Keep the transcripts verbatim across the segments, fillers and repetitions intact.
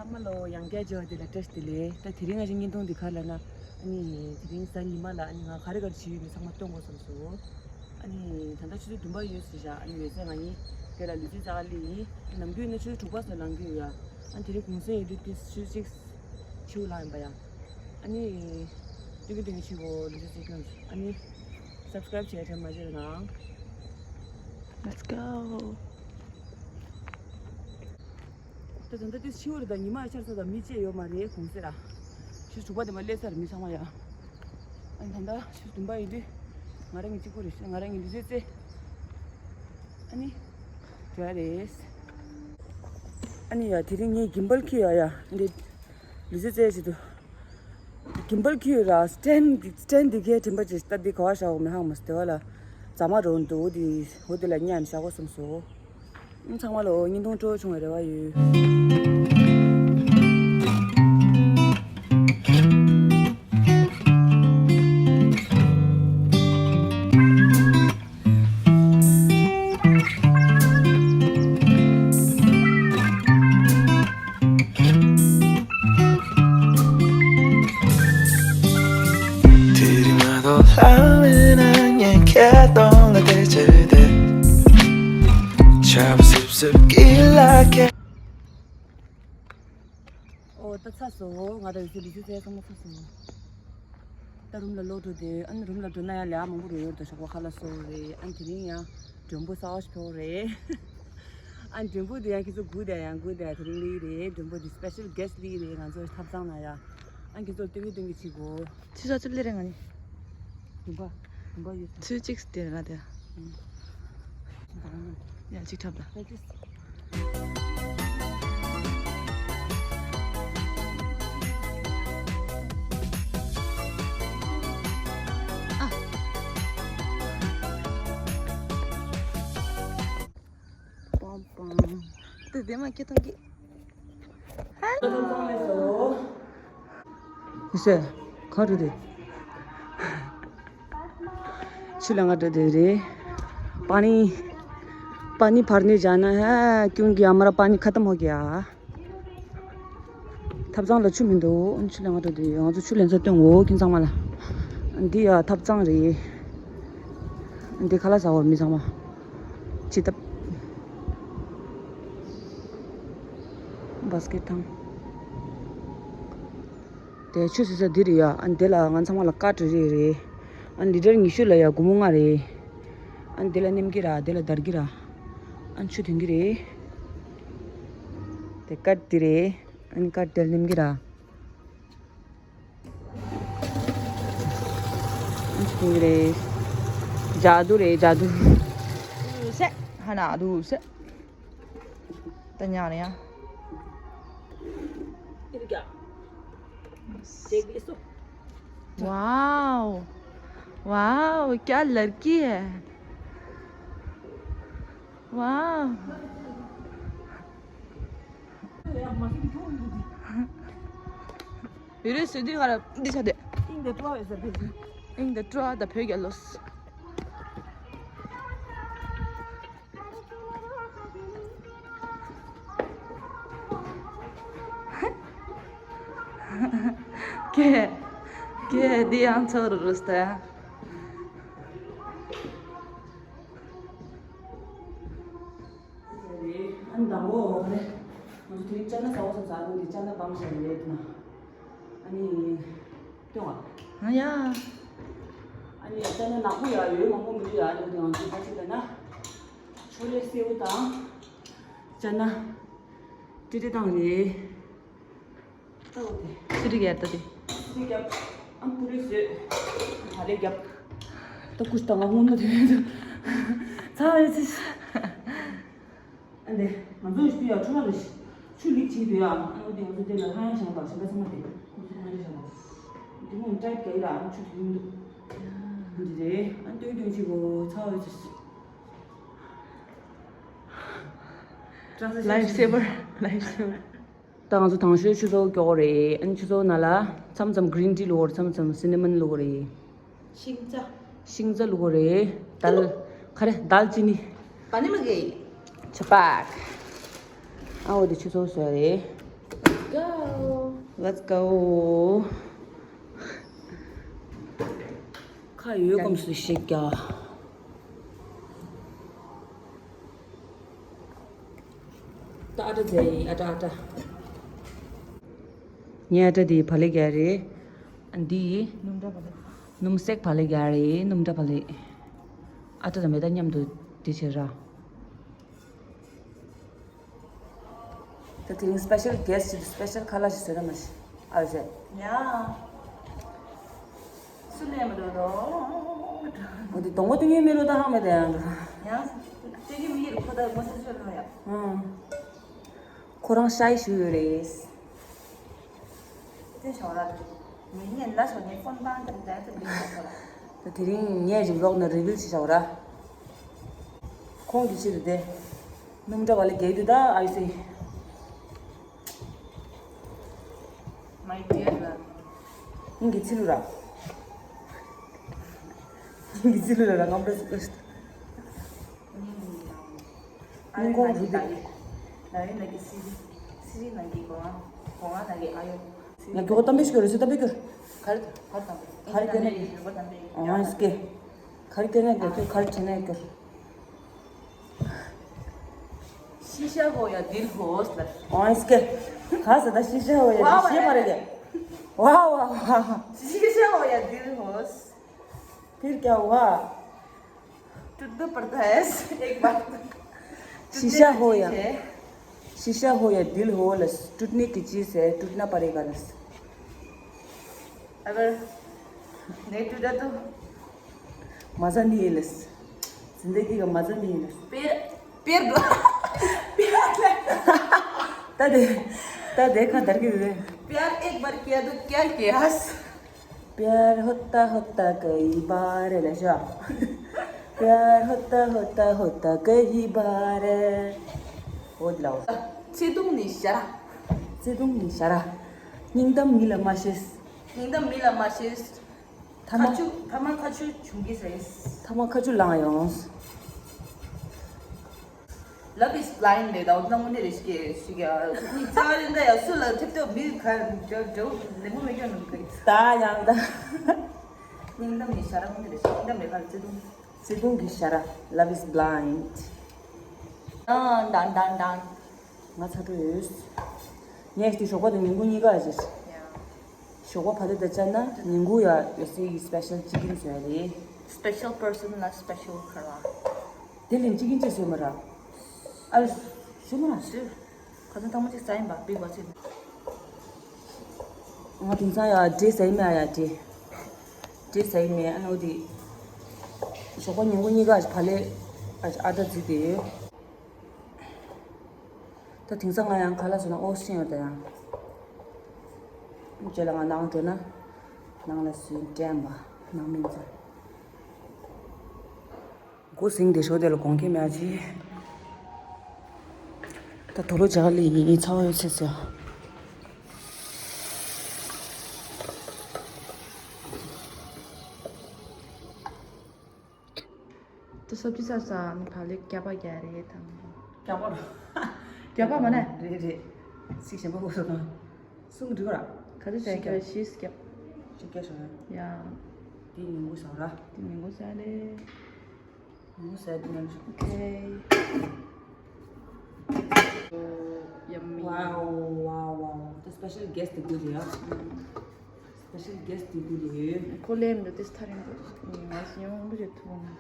ཚང་མ་ལོ་ཡང་བསྐྱར་མཇལ་བ་དེ་ལ་བཀྲ་ཤིས་བདེ་ལེགས། ད་དེ་རིང་ང་ཞིག་བརྙན་ཐུང་འདི་ག་ལ་ན། ཨ་ནི་དེ་རིང་གཟའ་ཉི་མ་ལ་ཨ་ནི་ང་ག་རེ་ག་རེ་བྱེད་ཡོད་མེད་ཚང་མ་སྟོན་དགོས་བསམ་སོང་། ཨ་ནི་ད་ལྟ་ཆུ་ཚོད་བདུན་པ་ཡོད་ཟེར་བཞག་ཨ་ནི་ཡོད་ཚད་ང་གཉིས་དེ་ལ་ལུས་རྩལ་རྩེ་ག་སླེབས་ཡིན། ནམ་རྒྱུན་ནི་ཆུ་ཚོད་དྲུག་པ་ཙམ་ལངས་ཀྱི་ཡོད་ཡ། ཨ་ནི་དེ་རིང་གུང་སེང་ཡིན་དུས་དེ་ཆུ་ཚོད་གཅིག་ཕྱི་པོ་ལངས་ཡིན་པ་ཡ། ཨ་ནི་སྟོན་གི་སྟོན་གི་བྱེད་དགོས། ལུས་རྩལ་རྩེ་སྐྱོང་། ཨ་ནི་སབ་སི་ཀ་རེབ་བྱས་དྲན་མ་བརྗེད་རོགས་གནང་། Let's go. ད་ད་ལྟ་དེ་ཕྱི་པོ་རེད། ད་ཉི་མ་ཆར་ས་ད་མི་ཅིག་ཡོད་མ་རེད་གུང་སེང་ར། ཆུ་ཚོད་དྲུག་པ་དེ་མ་སླེབས་ཚར་མི་ཚང་མ་ཡ། ཨ་ནི་ད་ལྟ་ཆུ་ཚོད་བདུན་པ་ཡིན་དུས་ང་རང་གི་གཅིག་པོ་རེད། ང་རང་གི་ལུས་རྩལ་རྩེ། ཨ་ནི་དེ་རེད། ཨ་ནི་ཡ་དེ་རིང་ངས་གིམ་བལ་ཁྱེར་ཡ་ཡ་འདི་ལུས་རྩལ་རྩེ་བྱེད་དུ། གིམ་བལ་ཁྱེར་ཡོད་ར། སི་ཊེན་སི་ཊེན་འདི་གའི་དྲན་པ་ཅིག་ད་འདི་ག་བ་བཞག་འོ་མི་ཧང་མ་སི་དེ་བ་ལ་རྫ་མ་རོ་འདུག་འོ་འདི་འོ་འདི་ལ་མཉམ་བཞག་གོ་སོང་སོ། ཨང་ཚང་མ་ལ་འོ་བརྙན་ཐུང་སྤྲོ་བྱུང་བའི་རེ་བ་ཡོད། དེ་རིང་མ་གཏོགས་ལྷ་མེད་ན་ངས་ཁྱེད་གདོང་ལ་བལྟས་བྱས་བསྡད། ཆར་པ་སིབ་སིབ་གྱི་ལ་ཁྱེད། ཨོ་ད་ཚར་སོང་། ང་དང་ཡོད་ཚད་ལུས་རྩལ་རྩེ་ཚང་མ་ཚར་སོང་། ད་རུམ་ལ་ལོག་འགྲོ་དེ། ཨ་ནི་རུམ་ལ་འགྲོ་ན་ཡང་ལས་ཀ་མང་པོ་རེད། ཡོད་ད་ཞོགས་པ་ཁ་ལག་བཟོ་རེད། ཨ་ནི་དེ་རིང་ཡང་མགྲོན་པོ་གསར་པ་ཞིག་ཕེབས་རེད། ཨ་ནི་མགྲོན་པོ་དེ་ཡང་ཁྱེད་ཚོ་སྒུག་བསྡད་ཡང་སྒུག་བསྡད། དེ་རིང་སླེབས་རེད། མགྲོན་པོ་དེ་སི་པེ་ཤལ་གྷེ་སི་ཊི་སླེབས་རེད། ང་ཚོ་ཐབ་ཚང་ན་ཡ། ཨ་ནི་ཁྱེད་ཚོ་སྟོན་གི་སྟོན་གི་བྱེད་དགོས། ཆུ་ཚོད་གཅིག་སླེབས་རེད་ང་གཉིས། བདུན་པ། བདུན་པ་ཡོད། ཆུ་ཚོད་གཅིག་སྟེར་ང་དེ། ཨང་། ཡ་གཅིག་འཁྲབ་ད། པང་པང་། དེ་དེ་མ་སྐྱེ་ཐང་གི། ཧ། ཡེ་ཤེས། ག་རེ་རེད། ཆུ་ལ་ང་འགྲོ་དེ་རེད། पानी पानी भरने जाना है क्योंकि हमारा पानी खत्म हो गया। ཐབ་ཚང་ལ་ཆུ་མི་འདུག་ཆུ་ལེན་ག་འགྲོ་དུས་ང་ཚོ་ཆུ་ལེན་ས་སྟོན་འོ་ཁྱིམ་ཚང་མ་ལ། འདི་ཡ་ཐབ་ཚང་རེད། འདི་ཁ་ལག་ཟ་བར་མི་ཚང་མ། ཅི་ཐབ། བྷ་སི་ཀེ་ཊི་ཐང་། དེ་ཆུ་ཟོས་ས་འདི་རེད་ཡ། ཨ་འདི་ལ་ང་ཚང་མ་ལ་ཀཊ་རེ་རེད། ཨ་ལི་ཊར་ཉི་ཤུ་ལ་ཡ་སྒོར་མོ་ལྔ་རེད། ཨ་འདི་ལ་ནེམ་གི་ར་འདི་ལ་དར་གི་ར། ཨ་ཆུ་ཐོན་གི་རེད། དེ་ཀཊ་འདི་རེད། ཨ་ནི་ཀཊ་དེར་ནེམ་གི་ར། ཨ་ཆུ་ཐོན་གི་རེད། ཇ་དུ་རེད་ཇ་དུ། སེ་ཧ་ན་དུ་སེ། ད་ཉག་རེད་ཡ། वाओ वाओ क्या लड़की है। वाओ। ཡུ་རེ་སུ་དུས་ང་ལ་འདི་ཆ་དེ། ཨིང་དང་ཀྲོ་ཡོད་ས་བེ་ཟི། ཨིང་དང་ཀྲོ་ད་བོད་རྒྱལ་ལོས། ཀེ། ཀེ་འདི་ཡང་ཚོར་རུ་སྟེ། ཨ་ནི་དང་པོ་རེད། ང་ཚོ་དེ་རིང་ཅ་ན་ཟ་འོ་སོང་ཟ་ནི་འདི་ཅ་ན་བང་ཞིག་རེད་ན། ཨ་ནི་སྟོན་བ། ཨ་ཡ། ཨ་ནི་ཅ་ན་ནག་པོ་ཡ་ཡོད་མང་པོ་མི་འདུག་ཡ། ཨ་ནི་འདི་ང་ཚོ་ཕ་ཆེ་ལ་ན། ཆོ་ལེ་སེའུ་དང་། ཅ་ན། ཏི་ཏི་དང་རེད། ཚི་རི་རྒྱབ་ད་དེ། ཚི་རི་རྒྱབ། ཨ་པུ་རི་བཟོས། ད་ལེ་རྒྱབ། ད་ཀུ་ཤུ་ད་ང་ཧུང་ནོ་དེ་ཚ་བའི་ཚི། ཨ་འདི་ང་ཚོ་ཡི་ཡ་ཁྲུ་ལ་རེ་ཆུ་ལིག་ཅིག་དུ་ཡ། ཨ་འོ་དེ་ང་ཚོ་དེ་ལ་ཧ་ཡང་ཞང་པ་ཞང་པ་ཚང་མ་དེ་ཁོ་ཚོ་ང་རེ་ཞང་པ་དེ་མོ་ཀྲའི་ག་ཡི་ལ་ཨ་ཆུ་དུ་ཡུང་འདུག་འདི་རེད། ཨ་སྟོན་སྟོན་ཅིག་གོ་ཚ་བའི་ཚི། Life saver, life saver. ད་ང་ཚོ་དང་ཤོས་ཆུ་ཚོད་སྐྱོ་གོ་རེད། ཨ་ནི་ཆུ་ཚོད་ནང་ལ་མཚམས་མཚམས་green tea བླུག་གོ་རེད། མཚམས་མཚམས་cinnamon བླུག་གོ་རེད། ཤིང་ཚ། ཤིང་ཚ་བླུག་གོ་རེད། དལ། ག་རེ་དལ་ཅི་ནི། པ་ནི་མ་གི། ཆ་པག་ཨ་འོ་དེ་ཆུ་ཚོད་བཟོས་རེད། Go. Let's go. ཁ་ཡོད་སྐོམ་སུ་ཞིག་ཀྱ། ད་ཨ་ཏྲ་ཛེ་ཨ་ཏྲ་ཨ་ཏྲ། ངའི་ཨ་ཏྲ་འདི་བག་ལེབ་རྒྱག་རེད། འདི་སྣུམ་སྣུམ་སྲེག་བག་ལེབ་རྒྱག་རེད། སྣུམ་སྒྲ་བག་ལེབ། ཨ་ཏྲ་དང་མེ་ཏ་མཉམ་དུ་འདི་བྱེད་ར། ད་དེ་རིང་special guest ཞིག་special ཁ་ལག་ཞིག་བཟོས་ན་མ་ཤི། ཨ་ཟེ། ཡ། སུ་ནས་མི་འགྲོ་དོ། འོ་དེ་གདོང་པ་དུ་ཉུལ་མི་རུ་ད་ཧ་མེ་ད་ཡང་འགྲོ། ཡང་། ལྟས་ཀྱི་མི་ཡི་རུ་ཁོ་ད་མོ་སུ་ཤོད་ལ་ཡ། ཨང་། ཁོ་རང་ཤའི་ཞུ་ཡོད་རེད། དེ་ཞོག་ར། མི་ཉན་ལ་ཞོག་ཉན་ཕོན་བཏང་དེ་འདྲ་དེ་འདྲ་ཞོག་ར། ད་དེ་རིང་ངས་རིག་ལོག་ན་རི་བིལ་བྱེད་ཞོག་ར། ཁོང་གི་ཕྱིར་དེ། སྣུམ་འདྲ་བ་ལས་རྒྱལ་དུས་ད་ཨ་ཡུ་སི། My dear love. ངའི་ཚི་ལུ་ར། ངའི་ཚི་ལུ་ར་ང་པྲེས་ཀོས། སྙིང་ཁོང་རུ་དེ། ལ་ཡོད་ན་གི་སི་རི། སི་རི་ན་གི་གོ་ང་། གོ་ང་ན་གི་ཨ་ཡོ། ང་གི་གོ་གཏམ་པེ་ཤི་གོ་རེ་སུ་གཏམ་པེ་གོ། གར་གར་གཏམ་པེ། གར་གོ་ན་གི་གོ་གཏམ་པེ། ཨ་སྐེ། གར་གོ་ན་གོ་གར་ཆེ་ན་གོ། ཤི་ཤ་ཧོ་ཡ་དིལ་ཧོས་ལ། ཨོན་སྐེ། ག་ས་ད་ཤི་ཤ་ཧོ་ཡ་དིལ་ཤེས་མ་རེད་གེ། ཝ་ཝ་ཝ། ཤི་ཤ་ཧོ་ཡ་དིལ་ཧོས། ཕིར་ཀྱ་ཝ། ཏུ་ཏུ་པར་ད་ཨེས་ཨེག་བར། ཤི་ཤ་ཧོ་ཡ། ཤི་ཤ་ཧོ་ཡ་དིལ་ཧོ་ལ་ཏུ་ཏུ་ནི་ཀི་ཅི་སེ་ཏུ་ཏུ་ན་པ་རེ་ག་ནས། अगर नहीं टूटा तो। मज़ा नहीं है लस। जिंदगी का मज़ा नहीं है लस। पेर पेर ད་དེ་ད་དེ་ཁ་དར་གི་རེད། प्यार एक बार किया तो क्या किया? प्यार होता होता कई बार है लस। प्यार होता होता होता कई बार है। ཨོ་ལའོ། བརྩེ་དུང་ནི་ཞར། བརྩེ་དུང་ནི་ཞར། སྙིང་གཏམ་མི་ལ་མ་བཤད། སྙིང་གཏམ་མི་ལ་མ་བཤད། ཐ་མ། ཁ་ཆུ་ཐ་མ་ཁ་ཆུ་བྱུང་གི་ཟེར། ཐ་མ་ཁ་ཆུ་ལངས་ཡོང་། Love is blind ལས་ད་འོ་ན་དངོས་གནས་རེ་ཞིག་གི་ཞིག་ཡ་ནི་རྩ་བ་རེ་འདྲ་ཡ་སུ་ལ་ཐེབས་ཐེབས་མི་ག་འདྲ་འདྲ་ལེ་མོ་མེད་ཀྱང་ནམ་གི། ད་ཡང་ད། སྙིང་གཏམ་ནི་ཞར་དངོས་གནས་རེ་ཞིག་སྙིང་གཏམ་རེ་ག་ལ་བརྩེ་དུང་། བརྩེ་དུང་གི་ཞར། Love is blind. ཏང་ཏང་ཏང་ཏང་། ང་ཚ་དྲོད་ཡོད། ངས་དེ་ཞོགས་པ་དང་ཉིན་གུང་གཉིས་ཀ་ཡོད། ཞོགས་པ་ཕ་དེ་དང་བཅར་ན་ཉིན་གུང་ཡ་ཡོད་སའི་special chicken བཟོས་རེད། Special person ལ་special ཁ་ར། དེ་ལན་chicken ཅི་བཟོས་མ་ར། ཨ་ལ་བཟོས་མ་ར། ཟེར། ཁ་སང་ཐང་མ་ཅིག་ཟ་ཡིན་པ་པིག་བ་ཚིག་ང་དེང་སང་ཡ་འབྲས་ཟ་ཡི་མེད། ཨ་ཡ་འབྲས། འབྲས་ཟ་ཡི་མེད། ཨ་ནོ་དེ། ཞོགས་པ་ཉིན་གུང་གཉིས་ཀ་བག་ལེབ་ཨ་ཨ་ད་བརྫིས་ཏེ་ཡོད། ད་དེང་སང་ང་ཡང་ཁ་ལག་བཟོས་ན་ཨོ་ཤེས་ཡོད་ད་ཡང་། རྗེས་ལ་ང་ནང་འགྲོ་ན། ནང་ལ་སུན་དྲན་པ་ནང་མིན་ཚ། མགོ་ཟིང་དེ་ཤོ་དེ་ལ་གོང་ཁེ་མེད་ཅི། ད་དོ་ལོ་ཇག་ལི་ཡིན་ཚ་བ་ཡོད་ཚེ་ཚེ། ད་སབ་ཅི་ས་ས་ནི་བག་ལེབ་སྐྱ་པ་རྒྱག་རེད་དང་། སྐྱ་པ་ར། སྐྱ་པ་མ་ནས། རེད་རེད། སིག་ཞན་པ་གོ་སོ་དང་། གསུང་འགྲིག་ར། ག་ཚོད་བྱས་ཁྱོད་ཤིས་སྐྱབས། ཤིས་སྐྱབས་ཤོག་ཡ། དེ་ཉིན་གུ་ཟ་ར། དེ་ཉིན་གུ་ཟ་ལེ། ཉིན་གུ་ཟ་དེ་ཉིན་གུ། Okay. Yummy. Wow, wow, wow. The special guest དེ་དགོས་རེད་ཡ། Special guest དེ་དགོས་རེད། ཁོ་ལེམ་འདི་ཏིས་ཐ་རིང་འདུག་ང་ཞིང་ཡོང་བུ་ཞིག་ཐུག་ནས།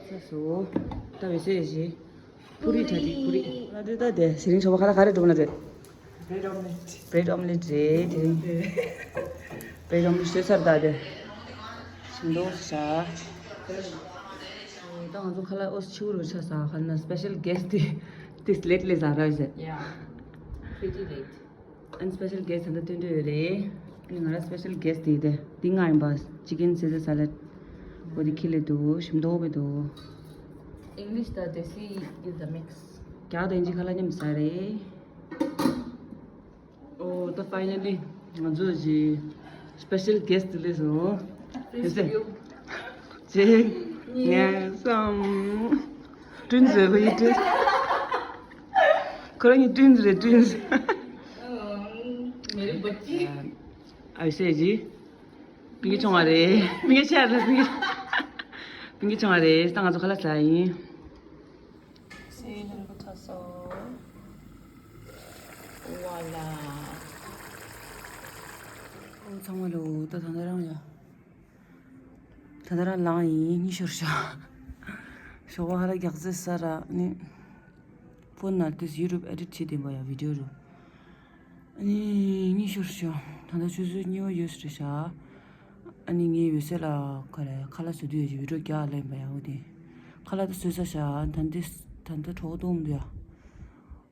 ཚ་སོ། ད་བེ་སེ་ཞི། ཕུ་རི་ཁྲ་ཏི་ཕུ་རི། ང་ཚོས་ད་དེ་ཟི་ལིང་ཞོགས་པ་ཁ་ལག་ག་རེ་སྒྲུབ་ན་རེད། Bread omelette. Bread omelette རེད་དེ་རིང་། Bread omelette བཟོས་ཚར་ད་དེ། ཞིམ་མདོག་ཤ། ད་ང་ཚོ་ཁ་ལག་ཨོ་ཆིའུ་རུ་ཆ་ས་ཁ་ན་special guest དེ་དེ་late ལས་ཟ་ར་བཞིན། Yeah. Pretty late. And special guest ད་ལྟ་སྟོན་འདོད་ཡོད་རེད། ཨ་ནི་ང་རང་special guest དེ་དེ་འདི་ང་ཡིན་པ། Chicken Caesar salad འོ་དེ་ཁྱི་ལས་འདུག་ཞིམ་མདོག་པོ་འདུག English དང་Desi is the mix. རྒྱ་དང་ཨིན་ཇི་ཁ་ལག་མཉམ་ཟ་རེད། Oh, the finally ང་ཚོ་ཞི། Special guest ལས་སོང་། ཡོད་ཟེར། གཅིག་གཉིས། གསུམ། བསྐྲུན་ཟེར་ཁོ་ཡི་བསྐྲུན། ཁོ་རང་གཉིས་བསྐྲུན་ཟེར་བསྐྲུན་ཟེར། ཨ་ཡོད་ཟེར་གྱི། སྤུན་ཀྱག་ཆུང་བ་རེད། སྤུན་ཀྱག་ཆེ་བ་རེད། སྤུན་ཀྱག་སྤུན་ཀྱག་ཆུང་བ་རེད། ད་ང་ཚོ་ཁ་ལག་ཟ་ཡིན། སའི་ནང་གོ་ཚ་སོ། ཝ་ལ། ཨོ་ཚང་མ་ལོ། ད་ད་ལྟ་རང་ཡ། ད་ལྟ་རང་ལངས་ཡིན། གཉིད་ཤོར་ཤག་ཞོགས་པ་ཧ་ལ་རྒྱག་རྩེ་ས་ར་ནི། ཕོན་ནང་དེ་ཡུ་ཊུབ་ཨེ་ཌིཊ་བྱེད་བསྡད་པ་ཡ། བི་ཌིའོ་རུ། ཨ་ནི་གཉིད་ཤོར་ཤག་ད་ལྟ་ཆུ་ཚོད་གཉིས་པ་ཡོལ་ས་རེད་ཤག་ཨ་ནི་ངའི་ཡོད་ས་ལ་ག་རེ་ཁ་ལག་བཟོ་དུས་ཡོད་ཀྱི་བི་ཌིའོ་རྒྱག་ལེན་པ་ཡ། འོ་དེ་ཁ་ལག་དེ་བཟོས་ཚར་ཤག་ད་འདི་ད་ལྟ་གྲོགས་འདུག་འདུག་ཡ།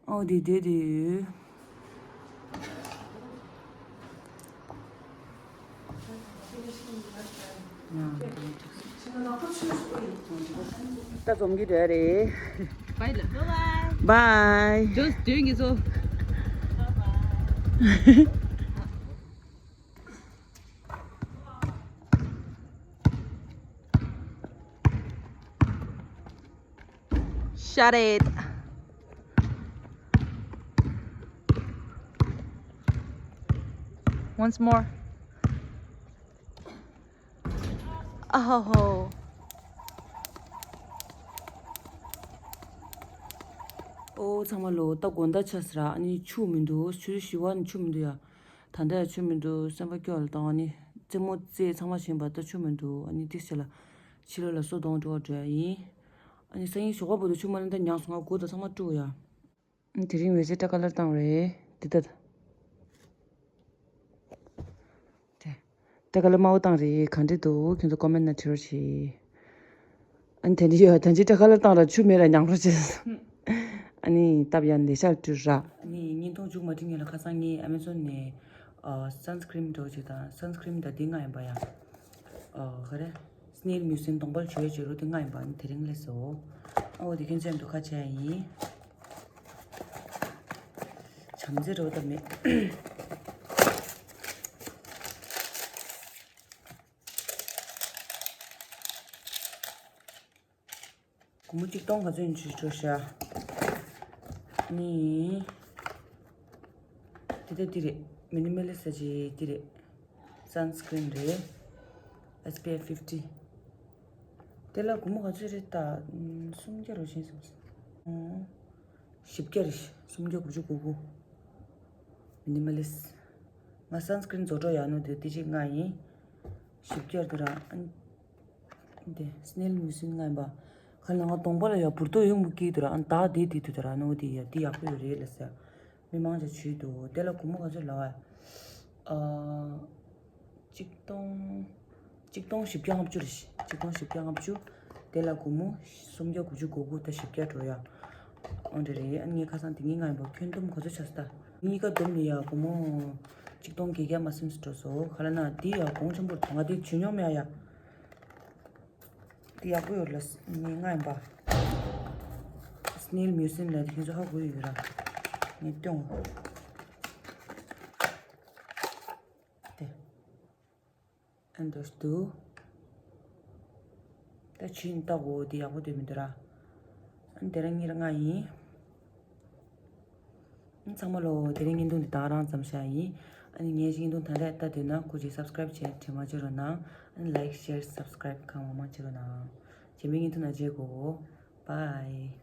ཨོ་དེ་དེ་དེ། ད་འཛོམས་ཀྱི་རེད་རེད། Bye. Bye. Just doing it so. Shut it. Once more. Oh ho ho. ཨོ་ཚང་མ་ལོ། ད་དགོང་དག་ཆགས་ས་ར། ཨ་ནི་ཆུ་མི་འདུག་ཆུ་ཚོད་བཞི་པ་ནས་ཆུ་མི་འདུག་ཡ། ད་ལྟ་ཡང་ཆུ་མི་འདུག་སེམས་པ་སྐྱོ་ལ་བཏང་། ཨ་ནི་རྩེད་མོ་རྩེ་ཚང་མ་བྱས་པ་ད་ཆུ་མི་འདུག་ཨ་ནི་ཏིག་ཙམ་ལ་ཕྱི་ལོགས་ལ་སོ་དོང་འགྲོ་བ་འགྲོ་ཡ་ཡིན། ཨ་ནི་སང་ཉིན་ཞོགས་པ་བར་དུ་ཆུ་མ་ལེན་ད་ཉག་སོང་ང་། མགོ་ད་ཚང་མ་བཀྲུ་ཡ། ཨ་ནི་དེ་རིང་འོད་ཟེར་སྐྲ་ཁ་ལར་བཏང་རེད་འདི་ད། དེ། སྐྲ་ཁ་ལར་དམར་པོ་བཏང་རེད། ག་འདྲ་འདུག་ཁྱོད་ཚོ་ཀོ་མེན་ནང་བྲིས་རོགས་བྱེད། ཨ་ནི་དེ་འདྲ་ཡོད། ད་ཅི་སྐྲ་ཁ་ལར་བཏང་ར་ཆུ་མེད་ར་ཉག་རོ་བྱེད། ཨ་ནི་སྟབས་ཡག་ལས་ཤར་བྲིས་ར། ཨ་ནི་བརྙན་ཐུང་མཇུག་མ་སྒྲིལ་སྔོན་ལ་ཁ་སང་ངས་ཨ་མེ་ཟོན་ནས་ཨ་སན་སི་ཀྲིན་འདྲ་བོ་ཅིག་དང་། སན་སི་ཀྲིན་ད་འདི་ལྔ་ཡིན་པ་ཡ། ཨ་ག་རེ། སི་ནེལ་མིའུ་སིན་གདོང་པར་བྱུག་ཡས་བྱེད་རོ། འདི་ལྔ་ཡིན་པ། ཨ་ནི་དེ་རིང་སླེབས་སོང་། ཨ་འོ་དེ་ཁྱོད་ཚོ་མཉམ་དུ་ཁ་ཕྱེ་ཡ་ཡིན། བྱམས་བརྩེ་རོ་ད་མེད། སྒོར་མོ་གཅིག་སྟོང་ག་ཚོད་ཡིན་ཅིག་སྤྲོད་ཤག་ནི། འདི་ད་འདི་རེད། མི་ནི་མ་ལི་སི་ཊི་ཟེར་གྱི་འདི་རེད། སན་སི་ཀྲིན་རེད། ཨེས་པི་ཨེཕ་ཕིབ་ཊི། དེ་ལ་སྒོར་མོ་ག་ཚོད་རེད་ད། སུམ་བརྒྱ་རེད་བཞིན་སོང་། ཨོ། བཞི་བརྒྱ་རེད། སུམ་བརྒྱ་དགུ་བཅུ་གོ་དགུ། མི་ནི་མ་ལི་སི་ཊི། ང་སན་སི་ཀྲིན་བཟོ་འདྲ་ཡག་ནོ་དེ་དེ་གཅིག་ལྔ་ཡིན། བཞི་བརྒྱ་དེ་ར། ཨ་ནི་དེ་སི་ནེལ་མིའུ་སིན་ལྔ་ཡིན་པ། ཁ་ལ་ང་གདོང་པ་ལ་ཡ་འབུར་ཏོ་ཡོང་མི་སྐྱིད་དེ་ར། ཨ་ནི་ད་དེ་དེ་དུ་དེ་ར་ནོ་དེ་ཡ་དེ་ཡག་པོ་ཡོད་རེད་ལ་ཟེར། མི་མང་ཆ་ཇུས་འདུག་དེ་ལ་སྒོར་མོ་ག་ཚོད་ལབ་ཨ། ཨ། གཅིག་སྟོང་། གཅིག་སྟོང་བཞི་བརྒྱ་ལྔ་བཅུ་རེད། གཅིག་སྟོང་བཞི་བརྒྱ་ལྔ་བཅུ། དེ་ལ་སྒོར་མོ་སུམ་བརྒྱ་དགུ་བཅུ་གོ་དགུ། ད་བཞི་བརྒྱ་འགྲོ་ཡ། འོ་འདྲ་རེད། ཨ་ངའི་ཁ་སང་དེ་ངའི་ང་ཡིན་པ། ཁྱོན་བསྡོམས་ག་ཚོད་ཆགས་སོང་ད། གཉིས་ཀ་བསྡོམས་ནས་ཡ་སྒོར་མོ་གཅིག་སྟོང་བརྒྱད་བརྒྱ་མ་ཟིན་ཙམ་འགྲོ་སོང་། ག་རེ་ན་དེ་ཡ་གོང་ཆེན་པོ་རེད། ང་དེ་ཇུས་མྱོང་མེད་ཡ། དེ་ཡག་པོ་ཡོད་ལ། ངའི་ང་ཡིན་པ། སི་ནེལ་མིའུ་སིན་ལ་དེ་ཁྱོད་ཚོ་ཧ་གོ་ཡོད་ར། ངས་སྟོན། དེ། ཨ་འདྲ་འདུག་ད་ཕྱིན་ལྟ་གོ་དེ་ཡག་པོ་འདུག་མི་འདུག་ར། ཨ་དེ་རིང་ཉེར་ལྔ་ཡིན། ཨ་ཚང་མ་ལོ། དེ་རིང་བརྙན་ཐུང་འདི་དག་རང་ཙམ་བཞག་ཡིན། ཨ་ནི་ངའི་བརྙན་ཐུང་ད་ལྟ་ལྟ་འདོད་ན་སྐུ་མཁྱེན་སབ་སི་ཀ་རེབ་བྱས་དྲན་མ་བརྗེད་རོགས་གནང་། ཨ་ནི་ལའིཀ་ཤེར་སབ་སི་ཀ་རེབ་གང་མང་མང་བྱེད་རོགས་གནང་། རྗེས་མའི་བརྙན་ཐུང་ནང་མཇལ་གོ། བྷའི།